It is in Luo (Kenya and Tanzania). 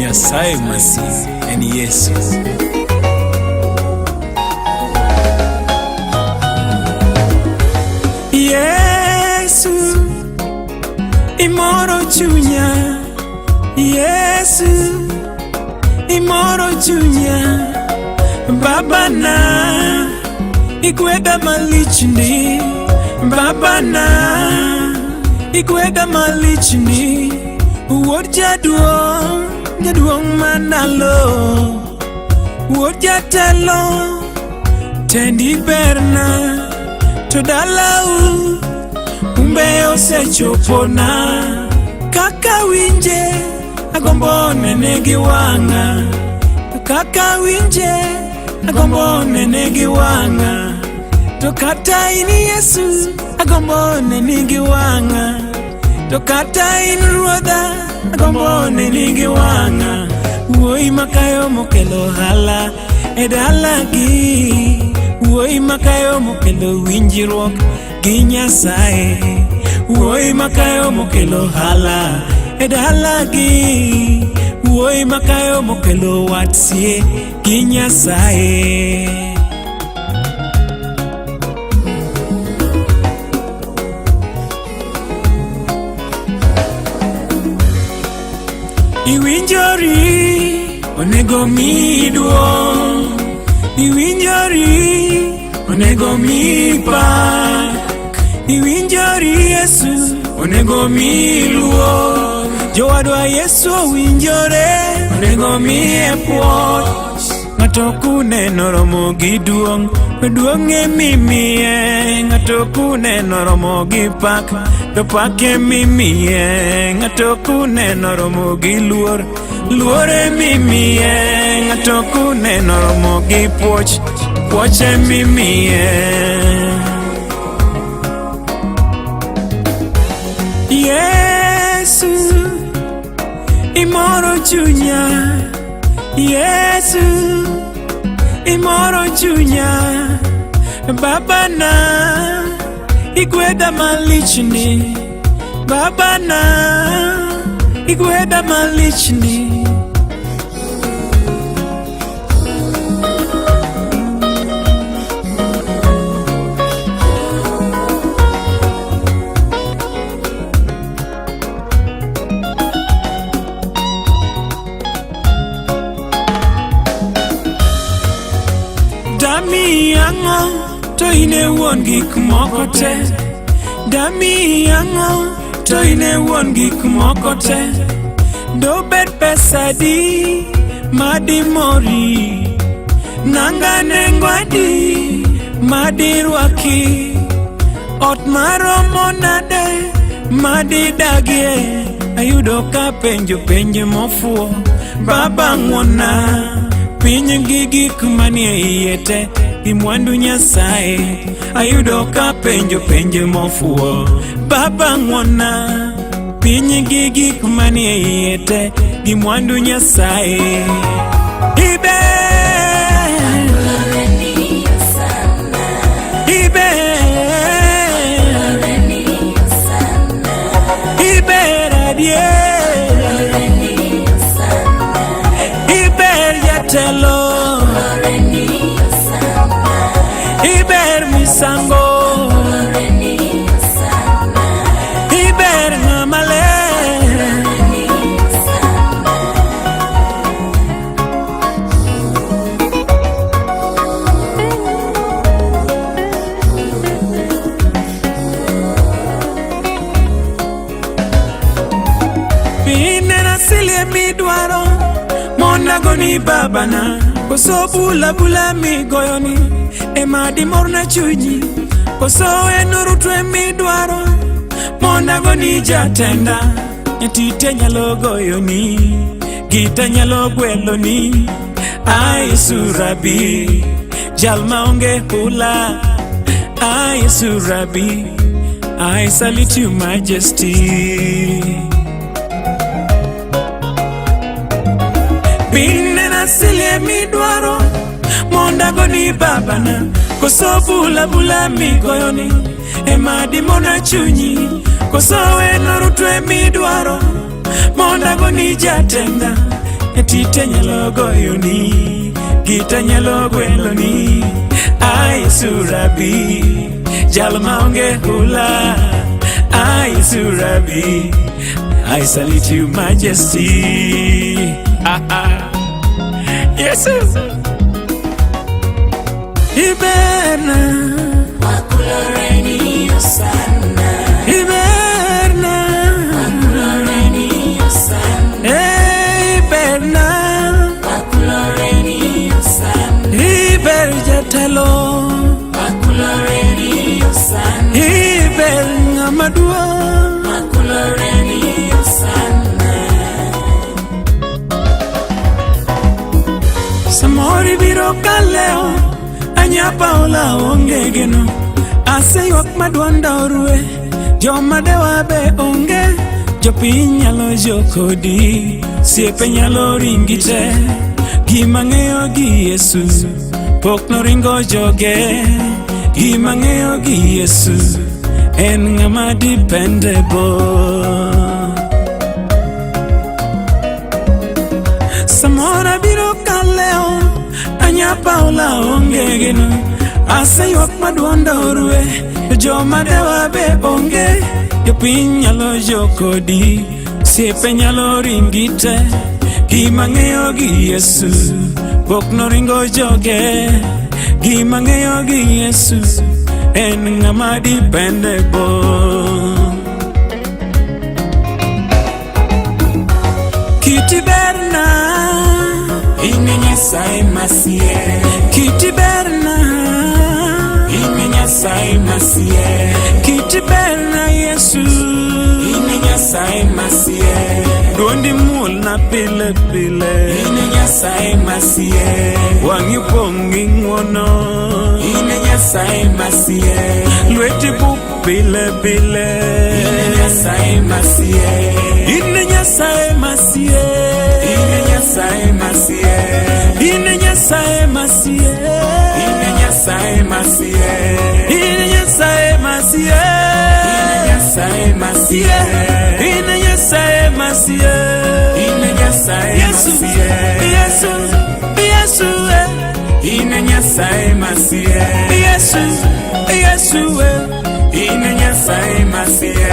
Nyasaye masi en Yesu. Yesu imoro chunya, Yesu imoro chunya, Babana igwedha malich ndi, Babana igwedha malich ndi, wuod jaduong', jaduong' manalo, wuod jatelo, tendi berna, to dalau umbe osechopona, kaka winje agombo nene gi wang'a, kaka winje agombo nene gi wang'a, to kata in Yesu agombo neni gi wang'a, to kata in Ruodha agombo neni gi wang'a, wuoyi makayo mokelo ohala e dalagi, wuoyi makayo mokelo winjruok gi Nyasaye, wuoyi makayo mokelo ohala e dalagi, wuoyi makayo mokelo wat sie gi Nyasaye. Iwinjori onego mi duong', iwinjori onego mi pak, iwinjori Yesu onego mi luor, jowadwa Yesu owinjore onego miye puoch, ng'ato kuneno romo gi duong', to duong' emimiye, ng'ato kuneno romo gi pak, to pak emimiye, ng'ato kuneno romo gi luor, luor emimiye, ng'ato kuneno romo gi puoch, puoch emimiye. Yesu imoro chunya, Yesu imoro chunya, Babana igwedha malich ndi, Babana igwedha malich ndi. Dami ang'o to in e wuon gik moko te, Dami ang'o to in e wuon gik moko te, dobed pesa adi madimori, nanga nengo adi madirwaki, ot maromo nade madidagie, ayudo ka penjo penj mofuwo, Baba ng'wonna, piny gi gik manie iye te gi mwandu Nyasaye, ayudo ka penjo penj mofuwo, Baba ng'wonna, piny gi gik manie iye te gi mwandu Nyasaye. Iber, iber, iber adier, iber jatelo, iber misango, iber ng'ama ler. Piny en asili midwaro mondo agoni babana, koso bula bula migoyoni ema dimorna chunyi, koso en orutu emidwaro mondo agoni jatenda, nyatite nyalo goyoni, gita nyalo gweloni, ai Yesu Rabi, jal maonge hula, ai Yesu Rabi, I salute you majesty. Piny en asili emidwaro mondo agoni babana, koso bula bula migoyoni ema dimona chunyi, koso en orutu emidwaro mondo agoni jatenda, Tite nyalo goyoni, gita nyalo gweloni. Ai Surabi, jal maonge hula. Ai Surabi, I salute you majesty. Ah, ah. Yesu Iberna. Wakuloreni Hosana. Iberna. Wakuloreni Hosana. Hey, Iberna. Wakuloreni Hosana. Iber jatelo. Wakuloreni Hosana. Iber ng'ama duong'. Wakuloreni Hosana. Samoro ibiro kaleo, anyapa ola onge geno. Aseywak ma duonda orwe, joma dewa be onge. Jopiny nyalo jok kodi, osiepe nyalo ringi te. Gima ng'eyo gi Yesu, pok noringo joge. Gima ng'eyo gi Yesu, en ng'ama dependable. Samoro abiro kaleo, anyapa ola onge geno. Aseywak ma duonda orwe, joma dewa be onge. Jopiny nyalo jok kodi, osiepe nyalo ringi te. Gima ng'eyo gi Yesu, pok noringo joge. Gima ng'eyo gi Yesu, en ng'ama dependable. Kiti berna, In e Nyasaye masie. Kiti berna, In e Nyasaye masie. Kiti berna Yesu. In e Nyasaye masie. Duondi muol na pile pile. In e Nyasaye masie. Wang'i opong' gi ng'wono. In e Nyasaye masie. Lweti bup pile pile. In e Nyasaye masie. In e Nyasaye masie. In e Nyasaye masie. In e Nyasaye masie. In e Nyasaye masie. In e Nyasaye masie. In e Nyasaye masie. In e Nyasaye masie. In e Nyasaye Yesu, masie. Yesu, Yesu, eh. In e Nyasaye masie. Yesu, Yesu, eh. In e Nyasaye masie.